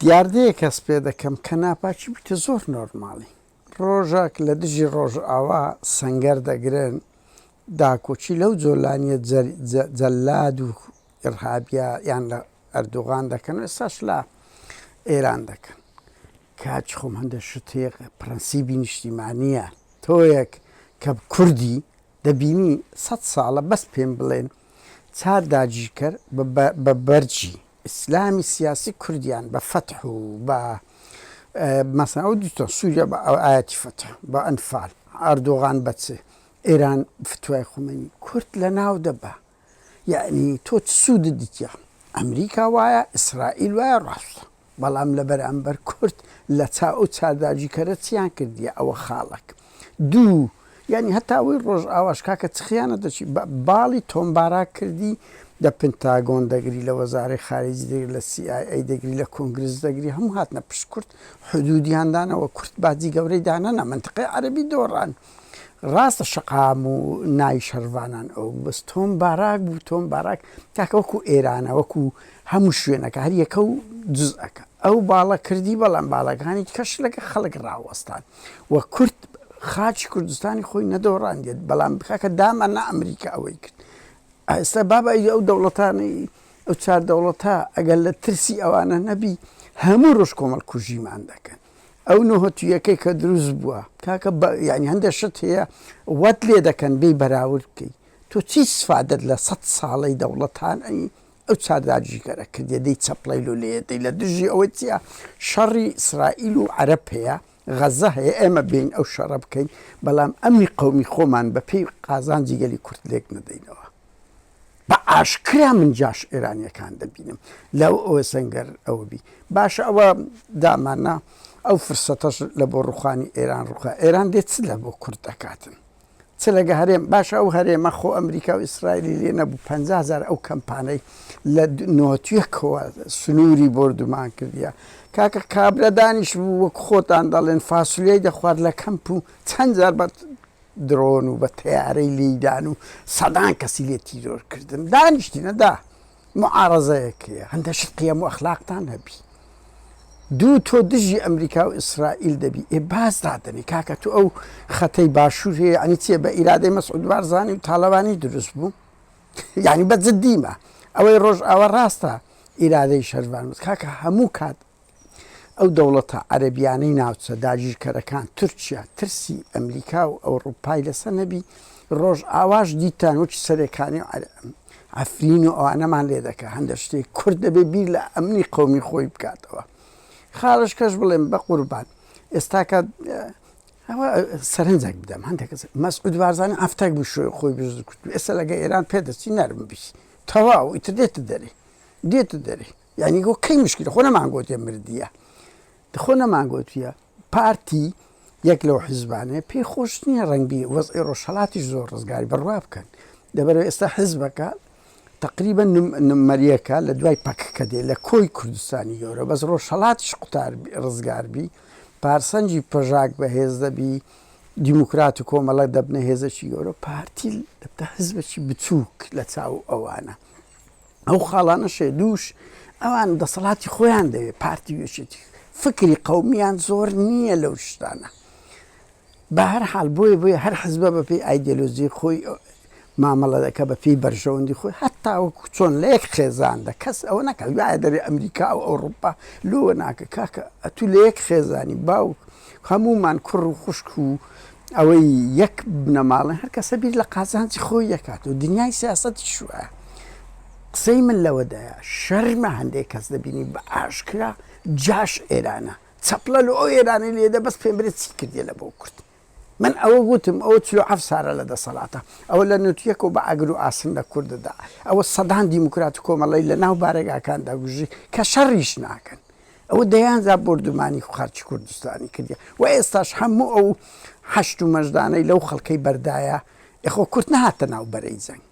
دیاردەیەک هەست پێ دەکەم کە ناپاکی بیتە زۆر نۆرماڵی. ڕۆژەک لە دژی ڕۆژئاوا سەنگەر دەگرن، داکۆکی لەو جۆلانیە جەلاد و ئیڕهابیە یان لە ئەردۆغان دەکەن و ئێستاش لە ئێران دەکەن. کاک خۆم هەندێک شت هەیە پرەنسیبی نیشتیمانیە. تۆیەک کە کوردی دەبینی سەت ساڵە بەس پێم بڵێن چار داگیرکەر بە بەرگی ئیسلامی سیاسی کوردیان بە فەتح و بە مەسەن ئەو دوتە سووریا بە ئاەتی فەتح بە ئەنفال ئەردۆغان بە چ ئێران فتوای خومەینی کورد لە ناو دەبا یعنی تۆ چ سوودت دیتە ئەمریکا وایە ئیسرائیل وایە ڕاستە بەڵام لە بەرامبەر کورد لە چا ئەو چارداگیرکەرە چیان کردیە ئەوە خاڵەک دوو یانی هەتا ئەوەی ڕۆژئاواش کاکە چ خیانەت دەچی بە باڵی تۆمباراک کردی لە پنتاگۆن دەگری لە وەزارەی خارجی دەگری لە سی ئای ئەی دەگری لە کۆنگرس دەگری هەموو هاتنە پشت کورد حدودیان دانەوە کورد باجی گەورەی دانەنا منتقەی عەرەبی دۆڕان ڕاستە شەقام و نای شەرڤانان ئەو بەس تۆم باراک بوو تۆم باراک کاکە وەکو ئێرانە وەکو هەموو شوێنەکە هەر یەکە و جزئەکە ئەو باڵە کردی بەڵام باڵەکانی کەش لەگە خەڵک ڕاوەستان و کورد خاکی کوردستانی خۆی نەدۆڕاندێت بەڵام کاکە دامان نە ئەمریکا ئەوەی کرد ئێستا بابا ئەو دەوڵەتانی ئەو چار دەوڵەتە ئەگەر لە ترسی ئەوانە نەبی هەموو ڕۆژ کۆمەڵ کوژیمان دەکەن ئەو نهۆتویەکەی کە دروست بووە کاکە یعنی هەندێک شت هەیە وەت لێ دەکەن بێی بەراورد بکەی تۆ چی سفادەت لە سە ساڵەی دەوڵەتان ئەی ئەو چار داگیرکەرە کردیە دەی چەپڵەی لۆ لێ دەی لە دژی ئەوەی چیە شەڕی ئیسرائیل و عەرەب هەیە غەزە هەیە ئێمە بێین ئەو شەڕە بکەین بەڵام ئەمنی قەومی خۆمان بە پێی قازانجی گەلی کورد لێک نەدەینەوە بە ئاشکرا من جاش ئێرانیەکان دەبینم لەو ئەوە سەنگەر ئەوە بی باشە ئەوە دامانە ئەو فرسەتەش لە بۆ ڕوخانی ئێران ڕوخا ئێران دێت چ لە بۆ کورد دەکاتن چ لەگە هەرێم باشە ئەو هەرێمە خۆ ئەمریکا و ئیسرائیلی لێ نەبوو 50هزار ئەو کەمپانەی لە نۆتیەکەوە سنووری بۆردومان کردیە کاکە کابرا دانیش بوو وەک خۆتان دەڵێن فاسولیای دەخوارد لە کەمپ و چەند جار بە درۆن و بە تەیارەی لێیدان و سەدان کەسی لێ تیرۆر کردن دانیشتینە دا معارەزەیەک هەیە هەندە شت قیەم و ئەخلاقتان هەبی دوو تۆ دژی ئەمریکا و ئیسرائیل دەبی ئێ باز دادەنی کاکە تو ئەو خەتەی باشوور هەیە ینی چیە بە ئیرادەی مەسعود بارزانی و تاڵەبانی دروست بوو یعنی بە جدیمە ئەوەی ڕۆژ ئاوا ڕاستە ئیرادەی شەرڤان کاکە هەموو کات ئەو دەوڵەتە عەرەبیانەی ناوچە داگیرکەرەکان، تورکیا، ترسی ئەمریکا و ئەوڕوپای لەسەر نەبی، ڕۆژئاواش دیتان وەکی سەرێکانی و عەفرین و ئەوانەمان لێ دەکا، هەندە شتێک کورد دەبێ بیر لە ئەمنی قەومی خۆی بکاتەوە. خاڵش کەش بڵێم بە قوربان ئێستاکە ئەوە سەرنجێک بدەم هەندێک کەس مەسعود بارزانی هەفتەک بوو شوێ خۆی بزر کرد ئێستا لەگە ئێران پێ دەچی نەرم بی تەواو ئیتر دێتە دەرێ دێتە دەرێ یانی گۆ کەی مشکلە خۆ نەمان گۆتیە مردیە خۆ نەمان گۆتیە پارتی یەک لەو حیزبانەیە پێی خۆش نییە ڕەنگبی وەزعی ڕۆژهەڵاتیش زۆر ڕزگاری بڕوا بکەن دەبەرەوە ئێستا حیزبەکە تقریبا نمەریەکە لە دوای پەکەکە دێ لە کۆی کوردستانی گەورە بەس ڕۆژهەڵاتیش قوتار ڕزگار بی پارسەنگی پەژاک بەهێز دەبی دیموکرات و کۆمەڵە دەبنە هێزەکی گەورە پارتی دەبتە حزبێکی بچووک لە چاو ئەوانە ئەو خاڵانەشێ دووش ئەوان دەسەڵاتی خۆیان دەوێت پارتی و یەکێتی فکری قەومیان زۆر نییە لەو شتانە بە هەر حال بۆیە بۆیە هەر حزبە بە پێی ئایدۆلۆژی خۆی مامەڵە دەکە بە پێی بەرژەوەندی خۆی هەتا وەکو چۆن لە یەک خێزاندا کەس ئەوە نەکە وایە دەرێ ئەمریکا و ئەوروپا لۆوە ناکە کاکە ئەتوو لە یەک خێزانی باوک هەموومان کوڕ و خوشک و ئەوەی یەک بنەماڵەن هەر کەسە بیر لە قازانجی خۆی دەکات و دنیای سیاسەتیش وایە. قسەی من لەوەدایە شەرمە هەندێک کەس دەبینی بە ئاشکرا جاش ئێرانە چەپڵە لە ئەو ئێرانەی لێدە بەس پێم برێ چی کردیە لە بۆ کورد من ئەوە گوتم ئەوە 47 سارە لە دەسەڵاتە ئەوە لە نوتیەکەوە بە ئاگر و ئاسن لە کورددا ئەوە سەدان دیموکرات و کۆمەڵی لە ناو بارەگاکاندا گوژی کە شەڕیش ناکەن ئەوە دەیان جار بۆردومانی خاکی کوردستانی کردیە و ئێستاش هەموو ئەو حەشد و مەشدانەی لەو خەڵکەی بەردایە ئێ خۆ کورد نەهاتە ناو بەرەی جەنگ.